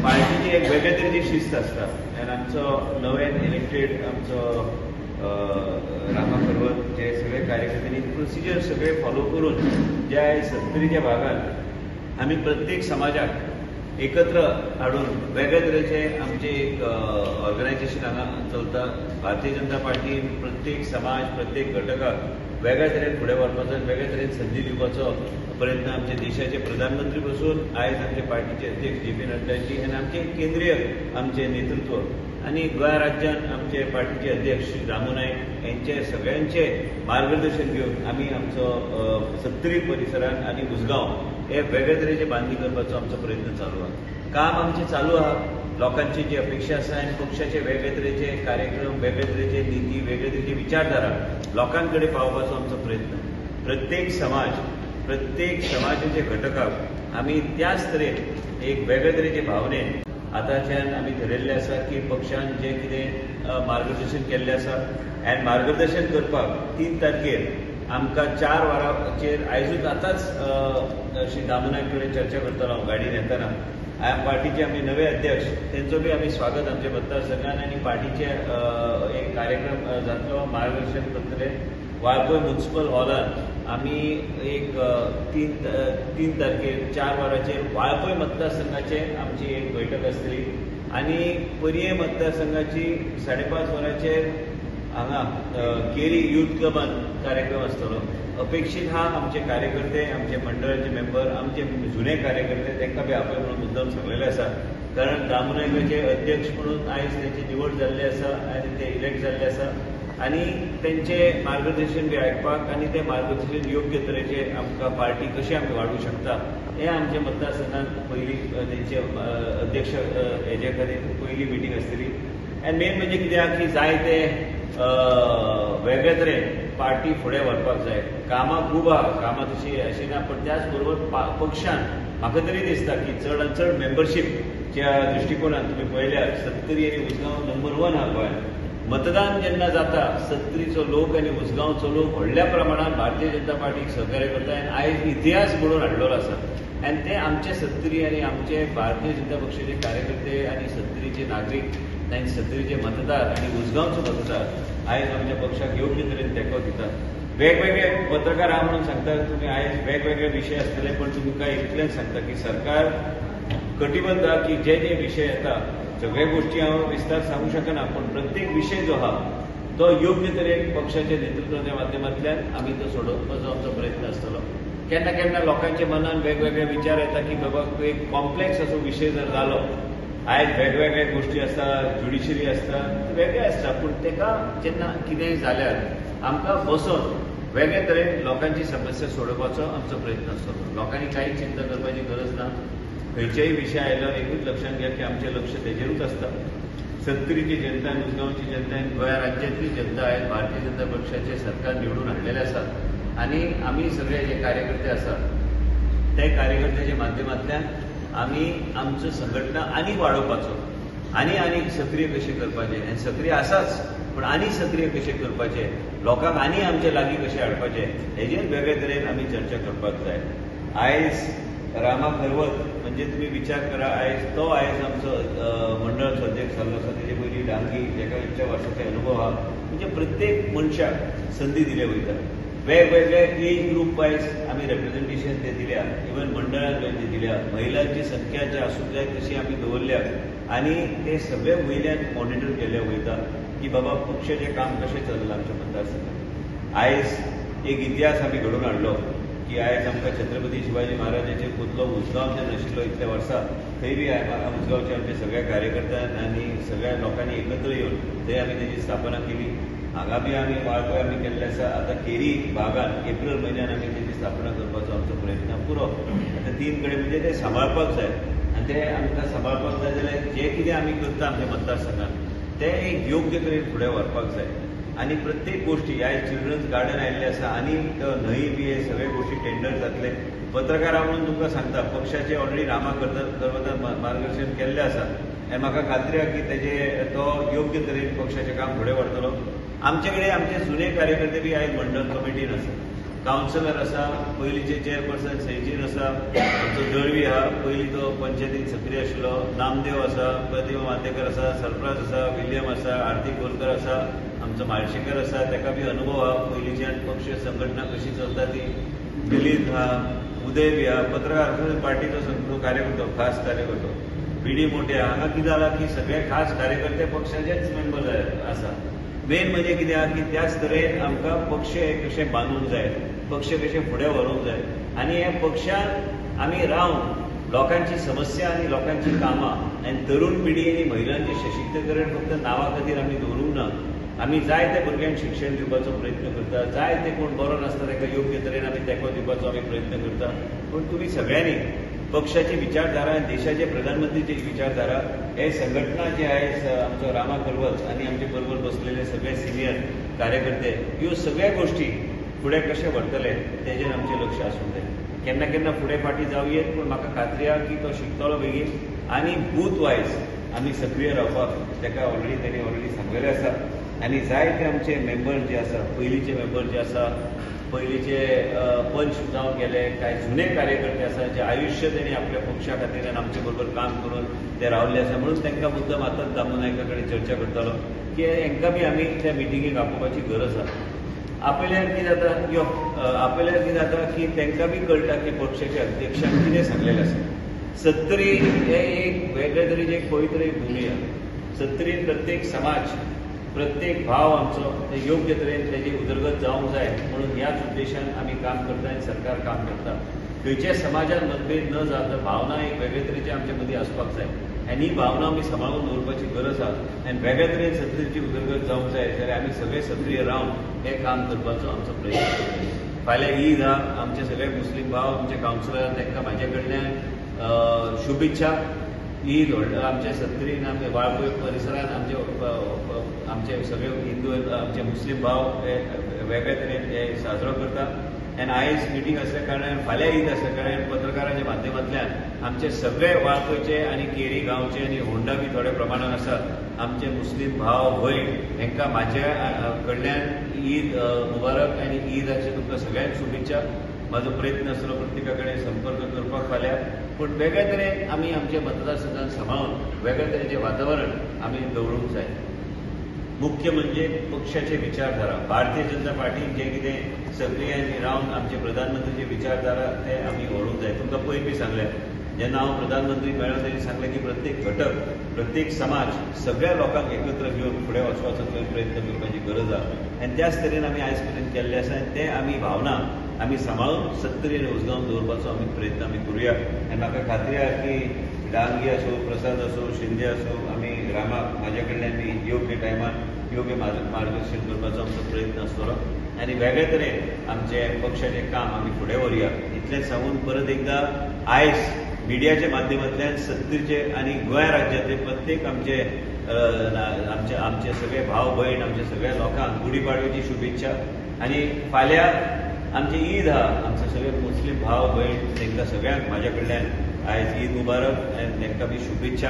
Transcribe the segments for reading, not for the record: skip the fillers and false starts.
पार्टीची एक वेगळे तरेची शिस्त आसता आनी आमचो नव्यान इलेक्टेड आमचो रामा खरवत जे सगळे कार्यकर्त्यांनी प्रोसिजर सगळे फॉलो करून जे सत्तरीच्या भागात आमी प्रत्येक समाजाक एकत्र हाडून वेगळे तरेचे आमचे एक ऑर्गनायझेशन हांगा चलता. भारतीय जनता पार्टीन प्रत्येक समाज प्रत्येक घटकाक वेगळ्या तरेन फुडें व्हरपाचो आनी वेगळे तरेन संदी दिवपाचो प्रयत्न आमच्या देशाचे प्रधानमंत्री पासून आयज आमचे पार्टीचे अध्यक्ष जे पी नड्डाजी आनी आमचे केंद्रीय आमचे नेतृत्व आनी गोंय राज्यान आमचे पार्टीचे अध्यक्ष श्री रामू नायक यांचे सगळ्यांचे मार्गदर्शन घेवन आमी आमचो सत्तरी परिसरान आनी उसगांव हे वेगळे तरेचे बांदणी करपाचो आमचो प्रयत्न चालू आहा. काम आमचें चालू आहा. लोकांची जी अपेक्षा आसा आनी पक्षाचे वेगळे तरेचे कार्यक्रम, वेगळे तरेचे निती, वेगळे तरेची विचारधारा लोकां कडेन पावोवपाचो आमचो प्रयत्न. प्रत्येक समाज प्रत्येक समाजाच्या घटकाक आमी त्याच तरेन एक वेगळे तरेचे भावनेन आतांच्यान आमी थरयल्लें आसा की पक्षान जें कितें मार्गदर्शन केल्लें आसा आनी मार्गदर्शन करपाक 3 तारखेर आमकां 4 वरांचेर आयजूच आतांच श्री दामू नायक कडेन चर्चा करतलो हांव गाडयेन येतना. पार्टीचे आमी नवे अध्यक्ष तेंचो बी आमी स्वागत आमच्या मतदारसंघान आनी पार्टीचे एक कार्यक्रम जातलो, मार्गदर्शन करतले. वाळपय म्युनिसिपल हॉलान आमी एक 3 तारखेर 4 वरांचेर वाळपय मतदारसंघाचे आमची एक बैठक आसतली आनी पर्ये मतदारसंघाची 5:30 वरांचेर हांगा केरी यूथ क्लबान कार्यक्रम आसतलो. अपेक्षीत हा आमचे कार्यकर्ते, आमचे मंडळाचे मेंबर, आमचे जुने कार्यकर्ते तांकां बी आपय म्हणून मुद्दम सांगलेले आसा. कारण दामू नायकाचे अध्यक्ष म्हणून आयज तेंची निवड जाल्ली आसा आनी ते इलेक्ट जाल्ले आसा आनी तेंचे मार्गदर्शन बी आयकपाक आनी ते मार्गदर्शन योग्य तरेचे आमकां पार्टी कशी आमी वाडूंक शकता हें आमच्या मतदारसंघात पयली तेंचे अध्यक्ष हेजे खातीर पयली मिटींग आसतली. आनी मेन म्हणजे कितें आहा की जाय ते वेगळे तरेन पार्टी फुडें व्हरपाक जाय. कामां खूब आहा, कामां तशी अशी ना, पण त्याच बरोबर पक्षान म्हाका तरी दिसता की चड आनी चड मेंबरशीपच्या दृश्टिकोनान तुमी पळयल्यार सत्तरी आनी उसगांव नंबर 1 आहा गोंयांत. मतदान जेन्ना जाता सत्तरीचो लोक आनी उसगांवचो लोक व्हडल्या प्रमाणात भारतीय जनता पार्टीक सहकार्य करता आनी आयज इतिहास घडोवन हाडलेलो आसा. आनी ते आमचे सत्तरी आनी आमचे भारतीय जनता पक्षाचे कार्यकर्ते आनी सत्तरीचे नागरीक आनी सत्तरीचे मतदार आनी उसगांवचो मतदार आयज आमच्या पक्षाक योग्य तरेन तेंको दितात. वेगवेगळे पत्रकार आहा म्हणून सांगता तुमी आयज वेगवेगळे विशय आसतले, पण तुमकां इतलेंच सांगता की सरकार कटिबद्ध आहा की जे जे विशय येता सगळे गोष्टी हांव विस्तार सांगू शकना, पण प्रत्येक विशय जो आहा तो योग्य तरेन पक्षाच्या नेतृत्वाच्या माध्यमांतल्यान आमी तो सोडोवपाचो आमचो प्रयत्न आसतलो. केन्ना केन्ना लोकांच्या मनान वेगवेगळे विचार येता की बाबा एक कॉम्प्लेक्स असो विशय जर जालो, आयज वेगवेगळे गोष्टी आसता, ज्युडिशरी आसता, वेगळे आसता, पूण तेका जेन्ना कितेंय जाल्यार आमकां बसोन वेगळे तरेन लोकांची समस्या सोडोवपाचो आमचो प्रयत्न आसतलो. लोकांनी कांय चिंता करपाची गरज ना. खंयचेय विशय आयलो एकूच लक्षांत घ्या की आमचें लक्ष तेजेरूच आसता. सत्तरीची जनता, उसगांवची जनता आनी गोंया राज्यांतली जनता आयज भारतीय जनता पक्षाचें सरकार निवडून हाडलेलें आसा आनी आमी सगळे जे कार्यकर्ते आसात ते कार्यकर्त्याच्या माध्यमांतल्यान आमी आमच्यो संघटना आनीक वाडोवपाचो आनी आनीक सक्रीय कशें करपाचें, आनी सक्रीय आसाच पण आनी सक्रीय कशें करपाचें, लोकांक आनी आमचे लागीं कशें हाडपाचें हेजेर वेगळे तरेन आमी चर्चा करपाक जाय. आयज रामा खरवत म्हणजे तुमी विचार करा, आयज तो आयज आमचो मंडळाचो अध्यक्ष जाल्लो आसा, तेजे पयलीं डांगी जेका इतल्या वर्सांचो अनुभव आहा. म्हणजे प्रत्येक मनशाक संदी दिल्या वयता. वेगवेगळे एज ग्रूप वायज आमी रेप्रेझेंटेशन ते दिल्या, इवन मंडळान ते दिल्या, महिलांची संख्या जी आसूंक जाय तशी आमी दवरल्या आनी ते सगळे वयल्यान मॉनिटर केले वयता की बाबा पक्षाचें काम कशें चल्लां आमच्या मतदारसंघात. आयज एक इतिहास आमी घडोवन हाडलो की आयज आमकां छत्रपती शिवाजी महाराजाचे पुतलो उसगांवच्यान आशिल्लो इतल्या वर्सां, थंय बी उसगांवच्या आमच्या सगळ्या कार्यकर्त्यां आनी सगळ्या लोकांनी एकत्र येवन थंय आमी तेजी स्थापना केली. हांगा बी आमी वाळपय आमी केल्लें आसा. आतां केरी भागान एप्रील म्हयन्यान आमी तेजी स्थापना करपाचो आमचो प्रयत्न पुरो. आतां 3 कडेन म्हणजे ते सांबाळपाक जाय आनी ते आमकां सांबाळपाक जाय जाल्यार जें कितें आमी करता आमच्या मतदारसंघात तें एक योग्य तरेन फुडें व्हरपाक जाय. आनी प्रत्येक गोष्टी आयज चिल्ड्रन्स गार्डन आयिल्लें आसा आनी न्हंय बी हे सगळे गोष्टी टेंडर जातले. पत्रकारां म्हणून तुमकां सांगता पक्षाचे ऑलरेडी रामा करवतान मार्गदर्शन केल्लें आसा आनी म्हाका खात्री आहा की तेजे तो योग्य तरेन पक्षाचें काम फुडें व्हरतलो. आमचे कडेन आमचे जुने कार्यकर्ते बी आयज मंडळ कमिटीन आसा. कावन्सिलर आसा, पयलींचे चेअरपर्सन सैजीन आसा, आमचो दळवी आहा, पयलीं तो पंचायतीन सक्रीय आशिल्लो, नामदेव आसा, प्रतिमा मातेकर आसा, सरप्राज आसा, विल्यम आसा, आरती गोलकर आसा, आमचो माळशेकर आसा, ताका बी अनुभव आहा पयलींच्यान पक्ष संघटना कशी चलता ती, दिलीप आहा, उदय बी आहा, पत्रकार पार्टीचो सगळो कार्यकर्तो, खास कार्यकर्तो बी डी मोटे आहा. हांगा कितें जालां की सगळे खास कार्यकर्ते पक्षाचेच मेंबर आसा. मेन म्हणजे कितें आहा की त्याच तरेन आमकां पक्ष हे कशें बांदूंक जाय, पक्ष कशें फुडें व्हरूंक जाय आनी ह्या पक्षान आमी रावन लोकांची समस्या आनी लोकांची कामां आनी तरुण पिढी आनी महिलांचें सशक्तीकरण फक्त नांवा खातीर आमी दवरूंक ना. आमी जाय त्या भुरग्यांक शिक्षण दिवपाचो प्रयत्न करता, जाय ते कोण बरो नासता ताका योग्य तरेन आमी तेंको दिवपाचो आमी प्रयत्न करता. पूण तुमी सगळ्यांनी पक्षाची विचारधारा आनी देशाचे प्रधानमंत्रीची विचारधारा हे संघटना जे आयज आमचो रामा खरवत आनी आमचे बरोबर बसलेले सगळे सिनियर कार्यकर्ते ह्यो सगळ्या गोश्टी फुडें कशें व्हरतले तेजेर आमचें लक्ष आसूंक जाय. केन्ना केन्ना फुडें फाटीं जावं येत, पूण म्हाका खात्री आहा की तो शिकतलो बेगीन आनी बूथ वायज आमी सक्रीय रावपाक ताका ऑलरेडी तेणी ऑलरेडी सांगलेलें आसा. आनी जायते आमचे मेंबर जे आसा, पयलींचे मेंबर जे आसा, पयलींचे पंच जावन गेले, कांय जुने कार्यकर्ते आसा जे आयुश्य तेणी आपल्या पक्षा खातीर आनी आमचे बरोबर काम करून ते रावल्ले आसा, म्हणून तांकां मुद्दम आतांच दामू नायका कडेन चर्चा करतालो की हांकां बी आमी त्या मिटिंगेक आपोवपाची गरज आसा. आपयल्यार कितें जाता, यो आपयल्यार कितें जाता की तांकां बी कळटा की पक्षाच्या अध्यक्षान कितें सांगलेलें आसा. सत्तरी हे एक वेगळे तरेची एक पवित्र एक भुमी आसा. सत्तरीन प्रत्येक समाज, प्रत्येक भाव आमचो ते योग्य तरेन तेजी उदरगत जावंक जाय म्हणून ह्याच उद्देशान आमी काम करता आनी सरकार काम करता. खंयच्याय समाजान मतभेद न जाता भावना एक वेगळे तरेची आमचे मदीं आसपाक जाय आनी ही भावना आमी सांबाळून दवरपाची गरज आसा आनी वेगळे तरेन सत्तरीची उदरगत जावंक जाय जाल्यार आमी सगळे सक्रीय रावन हें काम करपाचो आमचो प्रयत्न करता. फाल्यां ईद आहा, आमचे सगळे मुस्लीम भाव, आमचे कावन्सिलर तांकां म्हाजे कडल्यान शुभेच्छा. ईद व्हडलो आमच्या सत्तरीन, आमच्या वाळपय परिसरांत आमचे आमचे सगळे हिंदू, आमचे मुस्लीम भाव हे वेगळे तरेन हे साजरो करता. आनी आयज मिटींग आसल्या कारणान, फाल्यां ईद आसल्या कारणान पत्रकारांच्या माध्यमांतल्यान आमचे सगळे वाळपयचे आनी केरी गांवचे आनी होंडा बी थोड्या प्रमाणान आसात आमचे मुस्लीम भाव भयण हांकां म्हाज्या कडल्यान ईद मुबारक आनी ईदाचे तुमकां सगळ्यांक शुभेच्छा. म्हाजो प्रयत्न आसलो प्रत्येका कडेन संपर्क करपाक फाल्यां, पूण वेगळे तरेन आमी आमच्या मतदारसंघान सांबाळून वेगळे तरेचें वातावरण आमी दवरूंक जाय. मुख्य म्हणजे पक्षाचे विचारधारा, भारतीय जनता पार्टीन जें कितें सक्रीय आनी रावन आमचे प्रधानमंत्रीचे विचारधारा ते आमी व्हरूंक जाय. तुमकां पयर बी सांगलें, जेन्ना हांव प्रधानमंत्री मेळ्ळो तेणी सांगलें की प्रत्येक घटक, प्रत्येक समाज, सगळ्या लोकांक एकत्र घेवन फुडें वचपाचो प्रयत्न करपाची गरज आसा आनी त्याच तरेन आमी आयज पर्यंत केल्लें आसा आनी ते आमी भावना आमी सांबाळून सत्तरी आनी उजगावन दवरपाचो आमी प्रयत्न आमी करुया. आनी म्हाका खात्री आसा की डांगी आसूं, प्रसाद आसूं, शिंदे आसूं, आमी रामाक म्हाज्या कडल्यान बी योग्य टायमार योग्य मार्गदर्शन करपाचो आमचो प्रयत्न आसतलो आनी वेगळे तरेन आमचें पक्षाचें काम आमी फुडें व्हरुया. इतलेंच सांगून परत एकदां आयज मिडियाच्या माध्यमांतल्यान सत्तरीचे आनी गोंय राज्यांतले प्रत्येक आमचे आमचे आमचे सगळे भाव भयण, आमच्या सगळ्या लोकांक गुडी पाडव्याची शुभेच्छा. आनी फाल्यां आमची ईद आहा, आमचे सगळे मुस्लीम भाव भयण तांकां सगळ्यांक म्हाज्या कडल्यान आयज ईद मुबारक आनी तांकां बी शुभेच्छा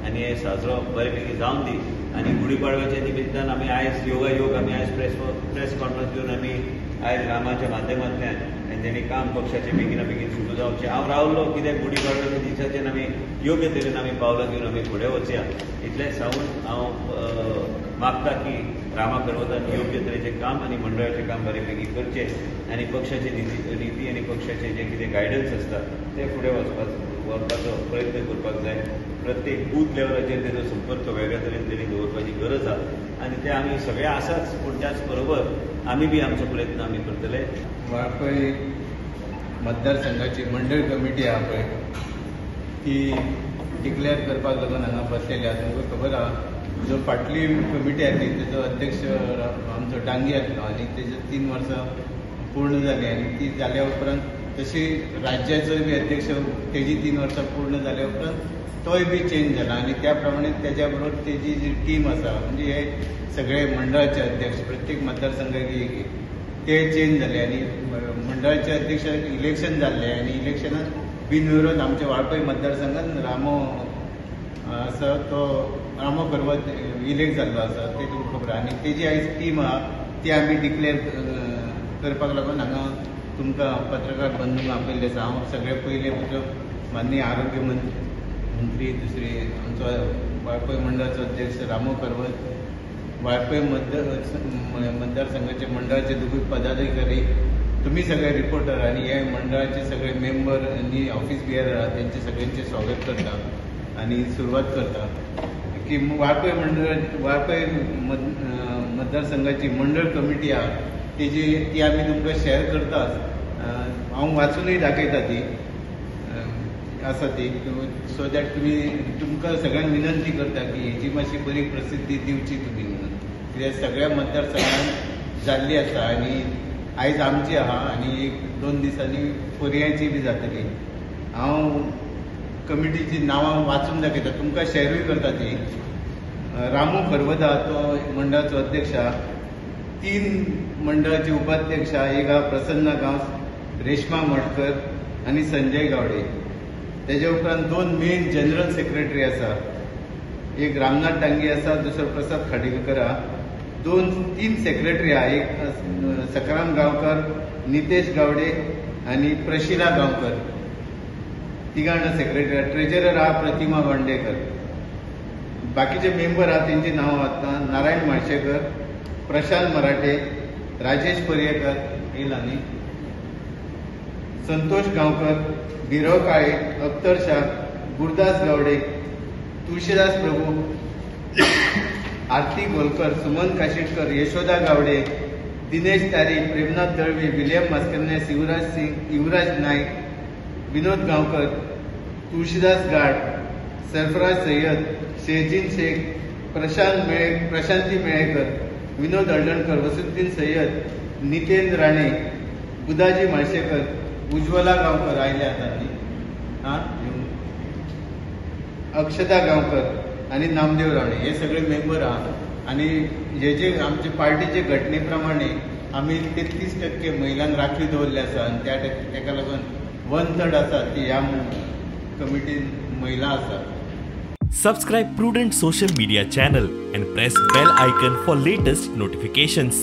आनी हे साजरो बरे पैकी जावन दी. आनी गुडी पाडव्याच्या निमित्तान आमी आयज योगायोग आमी आयज प्रेस कॉन्फरन्स घेवन आमी आयज रामाच्या माध्यमांतल्यान आनी तेणी काम पक्षाचें बेगिना बेगीन सुरू जावचें. हांव रावलो कित्याक गुडी पाडव्याच्या दिसाचेर आमी योग्य तरेन आमी पावलां घेवन आमी फुडें वचया. इतलें सांगून हांव मागता की रामा खरवतान योग्य तरेचें काम आनी मंडळाचें काम बरे पैकी करचें आनी पक्षाची निती आनी पक्षाचें जें कितें गायडन्स आसता तें फुडें व्हरपाचो प्रयत्न करपाक जाय. प्रत्येक बूथ लेवलाचेर तेजो संपर्क वेगळ्या तरेन तेणी दवरपाची गरज आसा आनी ते आमी सगळे आसाच, पूण त्याच बरोबर आमी बी आमचो प्रयत्न आमी करतले. वाळपय मतदारसंघाची मंडळ कमिटी आहा पळय ती डिक्लेअर करपाक लागून हांगा बसलेली आसा. तुमकां खबर आहा जो फाटली कमिटी आसली तेजो अध्यक्ष आमचो डांगी आसलो आनी तेजे 3 वर्सां पूर्ण जाली आनी ती जाल्या उपरांत तशी राज्याचोय बी अध्यक्ष तेजी 3 वर्सां पूर्ण जाल्या उपरांत तोय बी चेंज जाला आनी त्या प्रमाणे तेज्या बरोबर तेजी जी टीम आसा म्हणजे हे सगळे मंडळाचे अध्यक्ष प्रत्येक मतदारसंघाक एक एक ते चेंज जाले आनी मंडळाचे अध्यक्ष इलेक्शन जाल्ले आनी इलेक्शनान बिनविरोध आमच्या वाळपय मतदारसंघान रामो आसा तो रामो खरवत इलेक्ट जाल्लो आसा ते तुमकां खबर आनी तेजी आयज टीम आहा ती आमी डिक्लेअर करपाक लागून हांगा तुमकां पत्रकार बंधूंक आपयल्लें आसा. हांव सगळे पयले म्हजो माननीय आरोग्य मंत्री, दुसरे आमचो वाळपय मंडळाचो अध्यक्ष रामू खरवत, वाळपय मतदारसंघाचे मंडळाचे दोगूय पदाधिकारी, तुमी सगळे रिपोर्टर आनी हे मंडळाचे सगळे मेंबर आनी ऑफिस बियर आहा तेंचे सगळ्यांचे स्वागत करता आनी सुरवात करता की वाळपय मंडळ वाळपय मतदारसंघाची मंडळ कमिटी आहा तेजी ती आमी तुमकां शेअर करताच. हांव वाचूनय दाखयता ती आसा ती, सो that तुमी तुमकां सगळ्यांक विनंती करता की हेजी मातशी बरी प्रसिद्धी दिवची तुमी म्हणून, कित्याक सगळ्या मतदारसंघांत जाल्ली आसा आनी आयज आमची आहा आनी 1-2 दिसांनी पर्याची बी जातली. हांव कमिटीची नांवां वाचून दाखयता, तुमकां शेअरूय करता ती. रामू खरवत आहा तो मंडळाचो अध्यक्ष आहा, 3 मंडळाचे उपाध्यक्ष आहा, एक आहा प्रसन्न गांवस, रेश्मा मटकर आनी संजय गावडे. तेजे उपरांत 2 मेन जनरल सेक्रेटरी आसा, एक रामनाथ डांगी आसा, दुसरो प्रसाद खाडीलकर आहा. 2-3 सेक्रेटरी आहा, एक सकाराम गांवकर, नितेश गावडे आनी प्रशिला गांवकर, तिगां जाणां सेक्रेटरी आहा. ट्रेजरर आहा प्रतिमा वांडेकर. बाकीचे मेंबर आहा तेंची नांवां आतां नारायण म्हाळशेकर, प्रशांत मराठे, राजेश पर्येकर येयला न्ही, संतोष गांवकर, बिरो काळे, अख्तर शाह, गुरदास गावडे, तुळशीदास प्रभू, आरती गोलकर, सुमन काशिटकर, यशोदा गावडे, दिनेश तारी, प्रेमनाथ दळवी, विलियम मास्करन्यास, युवराज सिंग, युवराज नाईक, विनोद गांवकर, तुळशीदास गाड, सरफराज सय्यद, शेजीन शेख, प्रशांती मेळेकर, विनोद हळदणकर, वसुद्दीन सय्यद, नितेन राणे, बुदाजी म्हाळशेकर, उज्वला गांवकर आयले आतां न्ही, आं, अक्षता गांवकर आनी नामदेव राणे हे सगळे मेंबर आहा. आनी हे जे आमचे पार्टीचे घटने प्रमाणे आमी 33% महिलांक राखीव दवरले आसा आनी त्या तेका लागून 1/3 आसा ती ह्या कमिटीन महिला आसा. Subscribe Prudent Social Media channel and press bell icon for latest notifications.